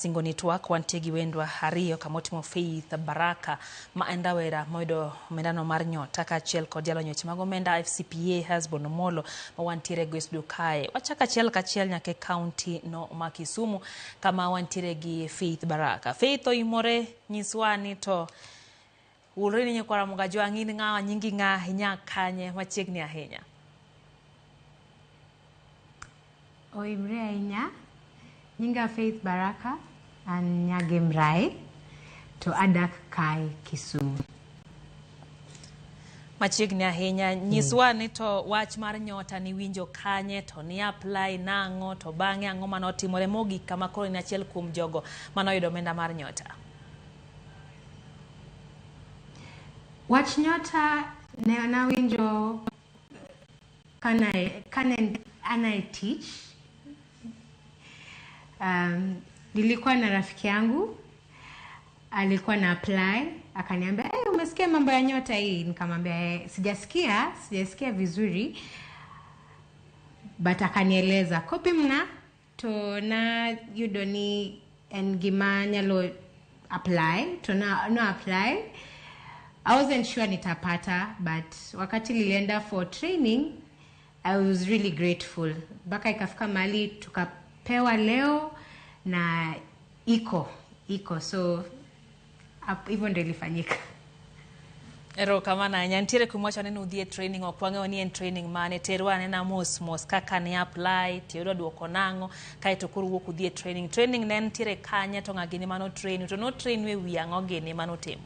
Singo ni twak wantie gi wendwa ariyo kamotimo Faith Baraka ma en rawera moyudo omendano mar nyota kaachiel kod jalony weche mag omenda FCPA Hesbon Omolo ma wantiere go e studio kae. Wachako achiel kachiel nyaka e kaunti no ma Kisumu kama wantiere gi Faith Baraka. Faith oimore nyiswa ni to wulre ni nyikwara Mugajwang' in ng'awa nyingi ng'a inyak kanye machiegni ahinya. Oimre ahinya. Nyinga Faith Baraka, an Nyagemrai, to adak kae Kisumu. Machiegni ahinya, nyiswa ni to wach mar nyota ni winjo kanye to ni apply nang'o to bang'e ang'o manotimore mogik kama koro in achiel kuom jogo manoyudo omenda mar nyota. Wach nyota ne nawinjo kane ana e tich. Nilikuwa na rafiki yangu alikuwa na apply, akaniambia hey, umesikia mambo ya nyota hii? Nikamwambia hey, sijasikia vizuri, but akanieleza kopi mna to na yudo ni en gima nyalo apply to na no apply. I wasn't sure nitapata, but wakati nilienda for training I was really grateful. Mpaka ikafika mahali tukapewa leo na iko so hivyo ndio ilifanyika. Erokamano ahinya. Nitiere kuma wacho ni udhi e training, ok wang'eyo ni en training mane. Terwa anena mos mos kaka ni apply, tiyudo duoko nang'o, kaeto koro wuok udhi e training. Training ne nitiere kanye to ng'a gini mano train to no train e wi ang'o gini manotimo?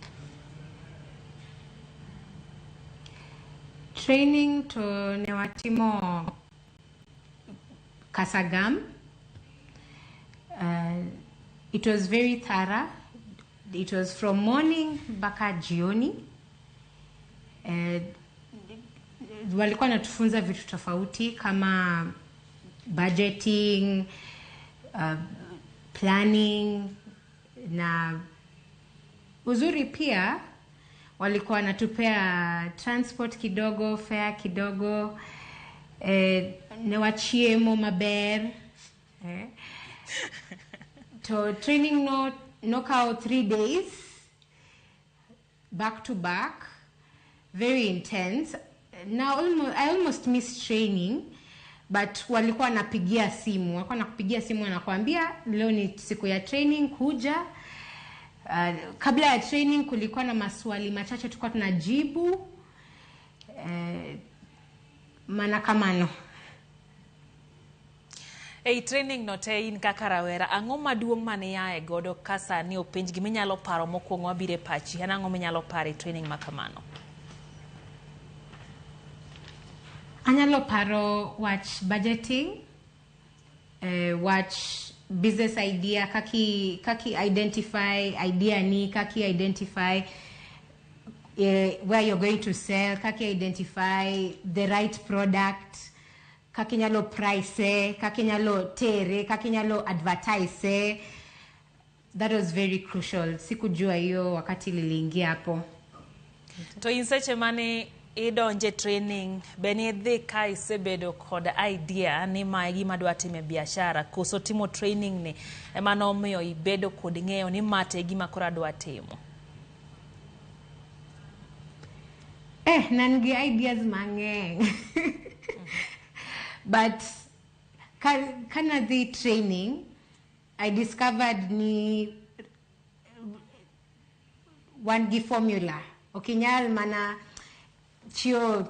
Training to ne watimo Kasagam. It was very thorough. It was from morning mpaka jioni. Walikuwa natufunza vitu tofauti kama budgeting, planning na uzuri pia walikuwa wanatupea transport kidogo, fare kidogo, ne wachiemo maber. To training no nokawo 3 days back to back, very intense. Now I almost missed training, but walikuwa wanapigia simu, walikuwa wanakupigia simu wanakuambia leo ni siku ya training, kuja. Kabla ya training kulikuwa na maswali machache tulikuwa tunajibu. Mana kamano. Ei training no te in kaka rawera, ang'o maduong' mane iae godo ka sani openj giminyalo paro mokwongo mabiro e pachi? En ang'o minyalo paro e training ma kamano? Anyalo paro wach budgeting, wach business idea, kaki identify idea ni, kaki identify where you're going to sell, kaki identify the right product, kaki nyalo price, kaki nyalo tere, kaki nyalo advertise. That was very crucial. Sikujua hiyo wakati niliingia hapo. To in seche mane idonje training, be nidhi ka isebedo kod idea ni mae gima adwa timo e biashara, koso timo training ni ema nomiyo ibedo kod ng'eyo ni ma to e gima koro adwa timo? Ne an gi ideas mang'eny. But ka nadhi training, I discovered ni wan gi formula. Ok inyal mana chio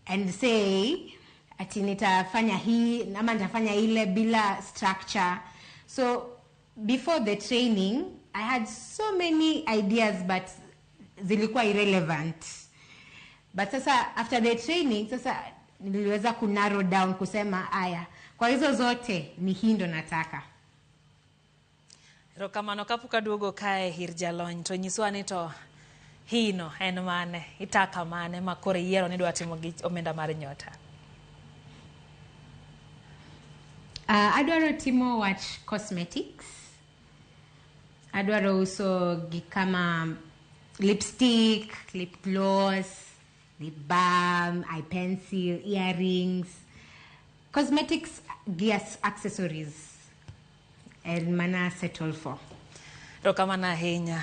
and say ati nitafanya hii ama nitafanya ile bila structure. So before the training, I had so many ideas but zilikuwa irrelevant. But sasa after the training, sasa niliweza ku narrow down kusema aya, kwa hizo zote ni hii ndo nataka. Erokamano. Kapok aduogo kae ir jalony to nyiswa ni to hino en mane, itaka mane ma koro iyiero ni idwa timo gi omenda mar nyota? Adwaro timo wach cosmetics. Adwaro uso gik kama lipstick, lip gloss, lip balm, eye pencil, earrings, cosmetics, gears, accessories. En mana settle for. Erokamano ahinya.